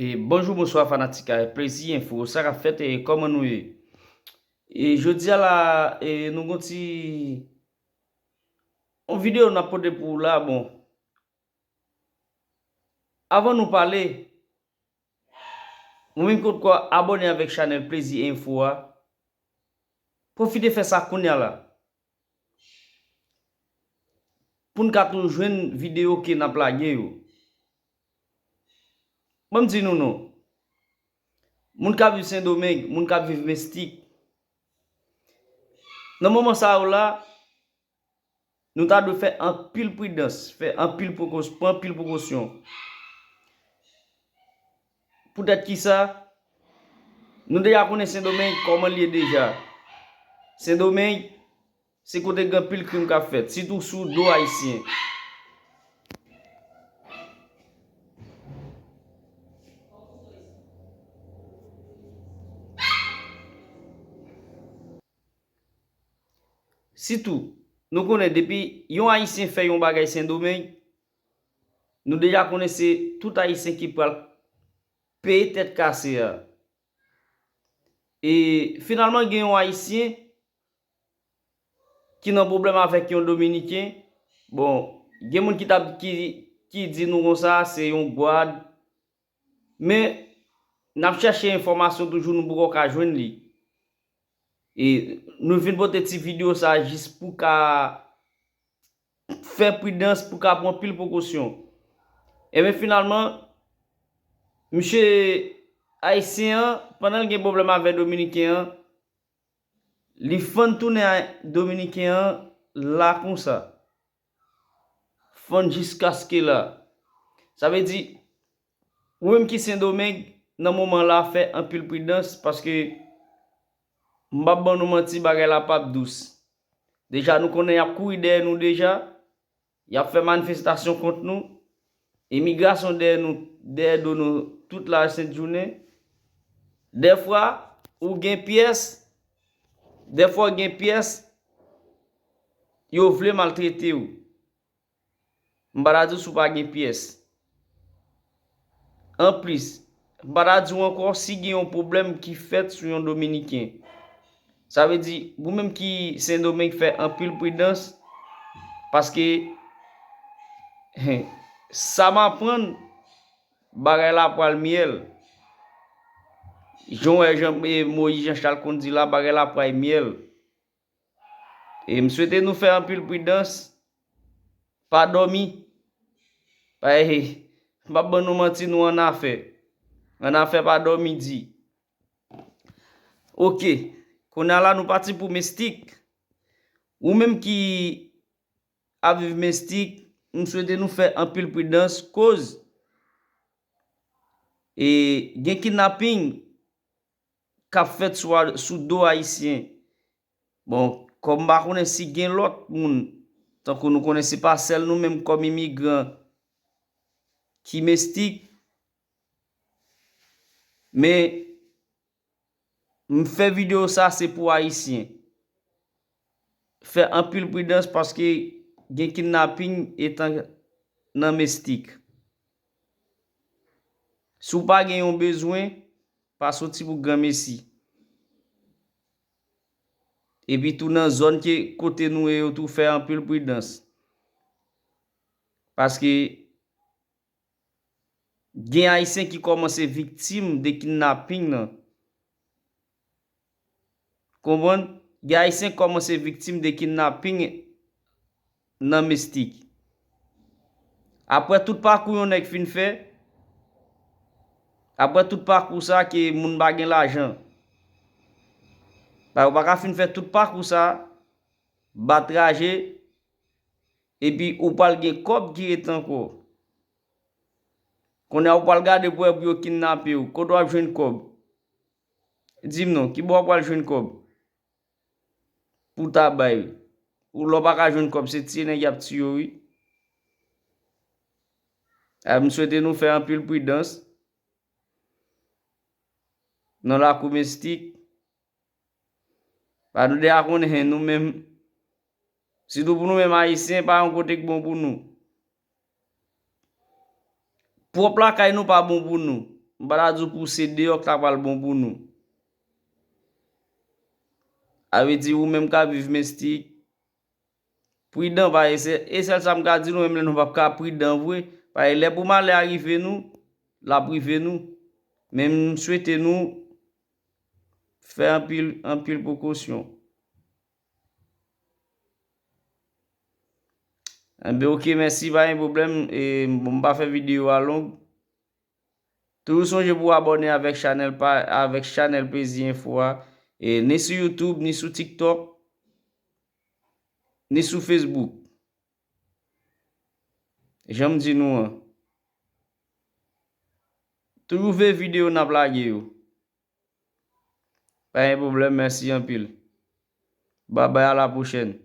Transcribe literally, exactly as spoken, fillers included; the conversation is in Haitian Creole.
E bonjou, bonswa fanatik a Plezi Enfo, sa k ap fèt e kòman nou ye? E jodi a la, e nou gon ti yon videyo n ap pote pou ou la, bon. Avan nou pale, ou menm ki potko abòne avèk chanèl Plezi Enfo a, pwofite fè sa kounye a la. Pou n ka toujou jwenn videyo ke n ap lage yo. Ban m di nou non. Moun k ap viv Sendomeng, moun k ap viv Mestik. Nan moman sa yo la, nou ta dwe fè anpil pridans, fè anpil prekos-, pran anpil prekosyon. Poutèt kisa? Nou deja konnen Sendomeng kòman l ye deja. Sendomeng, se kote gen anpil krim k ap fèt, sitou sou do ayisyen. Sitou, nou konnen depi yon ayisyen fè yon bagay Sendomeng, nou deja konnen se tout ayisyen ki pral peye tèt kase a. E finalman, gen yon ayisyen ki nan pwoblèm avèk yon dominiken. Bon, gen moun ki t ap, ki, ki di nou konsa, se yon gwad. Men, n ap chèche enfòmasyon toujou, nou poko ka jwenn li. E nou vin pote ti videyo sa jis pou ka fè pridans, pou ka pran pil prekosyon. Ebyen, finalman, misye ayisyen an, pandan l gen pwoblèm avèk dominiken an, li fann tounen a dominiken an la konsa. Fann jiskaske la. Sa vle di, ou menm ki Sendomeng, nan moman la, fè anpil pridans, paske m p ap ban nou manti, bagay la p ap dous. Deja, nou konnen y ap kouri dèyè nou deja. Y ap fè manifestasyon kont nou. Imigrasyon dèyè nou, dèyè do nou tout la sent jounen. Dèfwa, ou gen pyès, dèfwa ou gen pyès, yo vle maltrete w. M pa ta di w si w pa gen pyès. Anplis, m pa ta di w ankò si gen yon pwoblèm ki fèt sou yon dominiken. Sa vle di, ou menm ki Sendomeng, fè anpil pridans, paske, hen, sa m aprann, bagay la pral myèl. Jan w wè Jan, e, Moyiz Jan Chal konn di la, bagay la pral myèl. E m swete nou fè anpil pridans, pa dòmi. Pa, e, m p ap ban nou manti, nou annafè. Annafè pa dòmi di. Oke, kounye a la nou pati pou Mestik. Ou menm ki ap viv Mestik, m swete nou fè anpil pridans, koz, e, gen kidnaping k ap fèt sou a-, sou do ayisyen. Bon, kòm m pa konnen si gen lòt moun, tankou nou konnen se pa sèl nou menm kòm imigran ki Mestik, men m fè videyo sa se pou ayisyen. Fè anpil pridans paske gen kidnaping etan nan Mestik. Si w pa gen yon bezwen, pa soti pou granmesi. Epi tou nan zòn ke kote nou ye yo tou fè anpil pridans. Paske gen ayisyen ki kòmanse viktim de kidnaping nan. Konprann? Gen ayisyen kòmanse viktim de kidnaping nan Mestik. Apre tout pakou yon nèg fin fè, apre tout pakou sa ke moun pa gen lajan. Ba ou pa ka fin fè tout pakou sa, bat raje, epi ou pral gen kòb ki rete ankò. Kounye a ou pral gade pou wè pou yo kidnape w. Kote w ap jwenn kòb? Di m non, ki bò w pral jwenn kòb? Pou w ta bay. Ou lè w pa ka jwenn kòb, se tiye nèg y ap tiye w, wi. A, m swete nou fè anpil pridans nan lakou Mestik. Pa nou deja konnen nou menm, sitou pou nou menm ayisyen, pa yon kote k bon pou nou. Pwòp lakay nou pa bon pou nou. m pa ta di w pou se deyò k ta pral bon pou nou. A vle di ou menm k ap viv Mestik, pridan, paske se, e sèl sa m ka di nou, menm lè nou p ap ka pridan vre, paske lè pou malè a rive nou, l ap rive nou. Men m swete nou fè anpil, anpil prekosyon. Enben, oke, mèsi, pa gen pwoblèm. E, bon, m pa fè videyo a long. Toujou sonje pou abòne avèk chanèl pa, avèk chanèl Plezi Enfo a. E, ni sou YouTube, ni sou TikTok, ni sou Facebook. Jan m di nou an. Toujou veye videyo n ap lage yo. Pa gen pwoblèm, mèsi anpil. Babay, a la pwochèn.